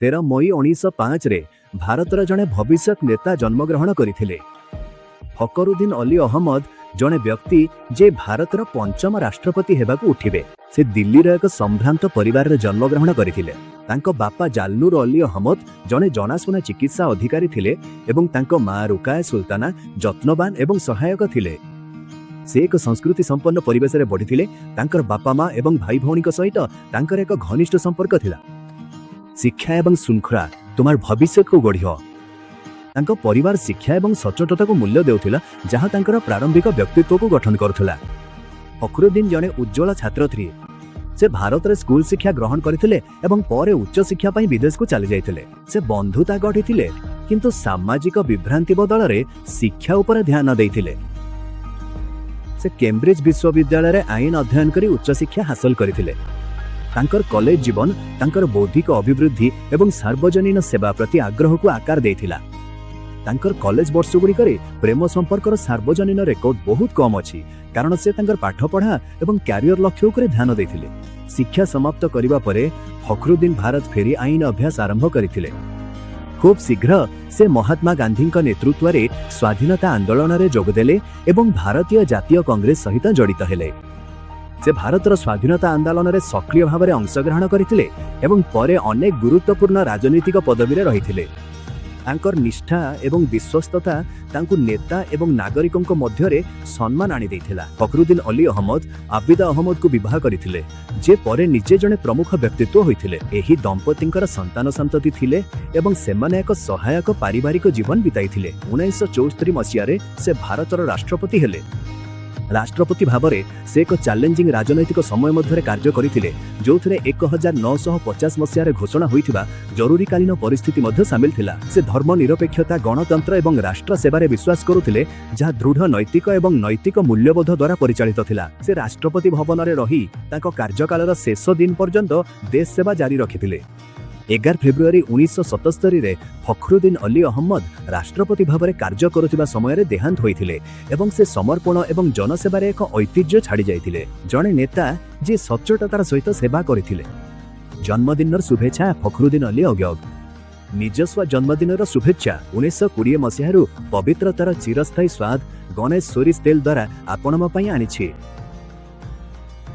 13 ମଇ 1905ରେ ଭାରତର ଜଣେ ଭବିଷ୍ୟତ ନେତା ଜନ୍ମଗ୍ରହଣ କରିଥିଲେ। ଫକରୁଦ୍ଦିନ ଅଲି ଅହମ୍ମଦ ଜଣେ ବ୍ୟକ୍ତି ଯେ ଭାରତର ପଞ୍ଚମ ରାଷ୍ଟ୍ରପତି ହେବାକୁ ଉଠିବେ। ସେ ଦିଲ୍ଲୀର ଏକ ସମ୍ଭ୍ରାନ୍ତ ପରିବାରରେ ଜନ୍ମଗ୍ରହଣ କରିଥିଲେ। ତାଙ୍କ ବାପା ଜାଲନୁର ଅଲି ଅହମ୍ମଦ ଜଣେ ଜଣାଶୁଣା ଚିକିତ୍ସା ଅଧିକାରୀ ଥିଲେ ଏବଂ ତାଙ୍କ ମା ରୁକାୟା ସୁଲତାନା ଯତ୍ନବାନ ଏବଂ ସହାୟକ ଥିଲେ। ସେ ଏକ ସଂସ୍କୃତି ସମ୍ପନ୍ନ ପରିବେଶରେ ବଢ଼ିଥିଲେ। ତାଙ୍କର ବାପା ମା ଏବଂ ଭାଇ ଭଉଣୀଙ୍କ ସହିତ ତାଙ୍କର ଏକ ଘନିଷ୍ଠ ସମ୍ପର୍କ ଥିଲା। ଶିକ୍ଷା ଏବଂ ଶୃଙ୍ଖଳା ତୁମାର ଭବିଷ୍ୟତକୁ ଗଢ଼ିବ। ତାଙ୍କ ପରିବାର ଶିକ୍ଷା ଏବଂ ସଚ୍ଚୋଟତାକୁ ମୂଲ୍ୟ ଦେଉଥିଲା, ଯାହା ତାଙ୍କର ପ୍ରାରମ୍ଭିକ ବ୍ୟକ୍ତିତ୍ୱକୁ ଗଠନ କରୁଥିଲା। ଫଖରୁଦ୍ଦିନ ଜଣେ ଉଜ୍ଜ୍ୱଳ ଛାତ୍ର ଥିଲେ। ସେ ଭାରତରେ ସ୍କୁଲ ଶିକ୍ଷା ଗ୍ରହଣ କରିଥିଲେ ଏବଂ ପରେ ଉଚ୍ଚଶିକ୍ଷା ପାଇଁ ବିଦେଶକୁ ଚାଲିଯାଇଥିଲେ। ସେ ବନ୍ଧୁତା ଗଢ଼ିଥିଲେ, କିନ୍ତୁ ସାମାଜିକ ବିଭ୍ରାନ୍ତି ବଦଳରେ ଶିକ୍ଷା ଉପରେ ଧ୍ୟାନ ଦେଇଥିଲେ। ସେ କେମ୍ବ୍ରିଜ ବିଶ୍ୱବିଦ୍ୟାଳୟରେ ଆଇନ ଅଧ୍ୟୟନ କରି ଉଚ୍ଚଶିକ୍ଷା ହାସଲ କରିଥିଲେ। ତାଙ୍କର କଲେଜ ଜୀବନ ତାଙ୍କର ବୌଦ୍ଧିକ ଅଭିବୃଦ୍ଧି ଏବଂ ସାର୍ବଜନୀନ ସେବା ପ୍ରତି ଆଗ୍ରହକୁ ଆକାର ଦେଇଥିଲା। ତାଙ୍କର କଲେଜ ବର୍ଷଗୁଡ଼ିକରେ ପ୍ରେମ ସମ୍ପର୍କର ସାର୍ବଜନୀନ ରେକର୍ଡ ବହୁତ କମ୍ ଅଛି, କାରଣ ସେ ତାଙ୍କର ପାଠପଢ଼ା ଏବଂ କ୍ୟାରିୟର ଲକ୍ଷ୍ୟ ଉପରେ ଧ୍ୟାନ ଦେଇଥିଲେ। ଶିକ୍ଷା ସମାପ୍ତ କରିବା ପରେ ଫଖରୁଦ୍ଦିନ ଭାରତ ଫେରି ଆଇନ ଅଭ୍ୟାସ ଆରମ୍ଭ କରିଥିଲେ। ଖୁବ୍ ଶୀଘ୍ର ସେ ମହାତ୍ମା ଗାନ୍ଧୀଙ୍କ ନେତୃତ୍ୱରେ ସ୍ୱାଧୀନତା ଆନ୍ଦୋଳନରେ ଯୋଗଦେଲେ ଏବଂ ଭାରତୀୟ ଜାତୀୟ କଂଗ୍ରେସ ସହିତ ଜଡ଼ିତ ହେଲେ। ସେ ଭାରତର ସ୍ୱାଧୀନତା ଆନ୍ଦୋଳନରେ ସକ୍ରିୟ ଭାବରେ ଅଂଶଗ୍ରହଣ କରିଥିଲେ ଏବଂ ପରେ ଅନେକ ଗୁରୁତ୍ୱପୂର୍ଣ୍ଣ ରାଜନୈତିକ ପଦବୀରେ ରହିଥିଲେ। ତାଙ୍କର ନିଷ୍ଠା ଏବଂ ବିଶ୍ୱସ୍ତତା ତାଙ୍କୁ ନେତା ଏବଂ ନାଗରିକଙ୍କ ମଧ୍ୟରେ ସମ୍ମାନ ଆଣିଦେଇଥିଲା। ଫଖରୁଦ୍ଦିନ ଅଲି ଅହମ୍ମଦ ଆବିଦା ଅହମ୍ମଦକୁ ବିବାହ କରିଥିଲେ, ଯେ ପରେ ନିଜେ ଜଣେ ପ୍ରମୁଖ ବ୍ୟକ୍ତିତ୍ୱ ହୋଇଥିଲେ। ଏହି ଦମ୍ପତିଙ୍କର ସନ୍ତାନ ସନ୍ତତି ଥିଲେ ଏବଂ ସେମାନେ ଏକ ସହାୟକ ପାରିବାରିକ ଜୀବନ ବିତାଇଥିଲେ। 1974 ମସିହାରେ ସେ ଭାରତର ରାଷ୍ଟ୍ରପତି ହେଲେ। ରାଷ୍ଟ୍ରପତି ଭାବରେ ସେ ଏକ ଚ୍ୟାଲେଞ୍ଜିଂ ରାଜନୈତିକ ସମୟ ମଧ୍ୟରେ କାର୍ଯ୍ୟ କରିଥିଲେ, ଯେଉଁଥିରେ 1950 ମସିହାରେ ଘୋଷଣା ହୋଇଥିବା ଜରୁରୀକାଳୀନ ପରିସ୍ଥିତି ମଧ୍ୟ ସାମିଲ ଥିଲା। ସେ ଧର୍ମ ନିରପେକ୍ଷତା, ଗଣତନ୍ତ୍ର ଏବଂ ରାଷ୍ଟ୍ର ସେବାରେ ବିଶ୍ୱାସ କରୁଥିଲେ, ଯାହା ଦୃଢ଼ ନୈତିକ ଏବଂ ନୈତିକ ମୂଲ୍ୟବୋଧ ଦ୍ୱାରା ପରିଚାଳିତ ଥିଲା। ସେ ରାଷ୍ଟ୍ରପତି ଭବନରେ ରହି ତାଙ୍କ କାର୍ଯ୍ୟକାଳର ଶେଷ ଦିନ ପର୍ଯ୍ୟନ୍ତ ଦେଶ ସେବା ଜାରି ରଖିଥିଲେ। 11 ଫେବୃଆରୀ 1977ରେ ଫଖରୁଦ୍ଦିନ ଅଲି ଅହମ୍ମଦ ରାଷ୍ଟ୍ରପତି ଭାବରେ କାର୍ଯ୍ୟ କରୁଥିବା ସମୟରେ ଦେହାନ୍ତ ହୋଇଥିଲେ ଏବଂ ସେ ସମର୍ପଣ ଏବଂ ଜନସେବାରେ ଏକ ଐତିହ୍ୟ ଛାଡ଼ି ଯାଇଥିଲେ, ଜଣେ ନେତା ଯିଏ ସଚ୍ଚୋଟତାର ସହିତ ସେବା କରିଥିଲେ। ଜନ୍ମଦିନର ଶୁଭେଚ୍ଛା, ଫଖରୁଦ୍ଦିନ ଅଲି ଅଗ୍ୟଗ। ନିଜସ୍ୱ ଜନ୍ମଦିନର ଶୁଭେଚ୍ଛା। 1920 ମସିହାରୁ ପବିତ୍ରତାର ଚିରସ୍ଥାୟୀ ସ୍ୱାଦ ଗଣେଶ ସୋରିଷ ତେଲ ଦ୍ୱାରା ଆପଣଙ୍କ ପାଇଁ ଆଣିଛି।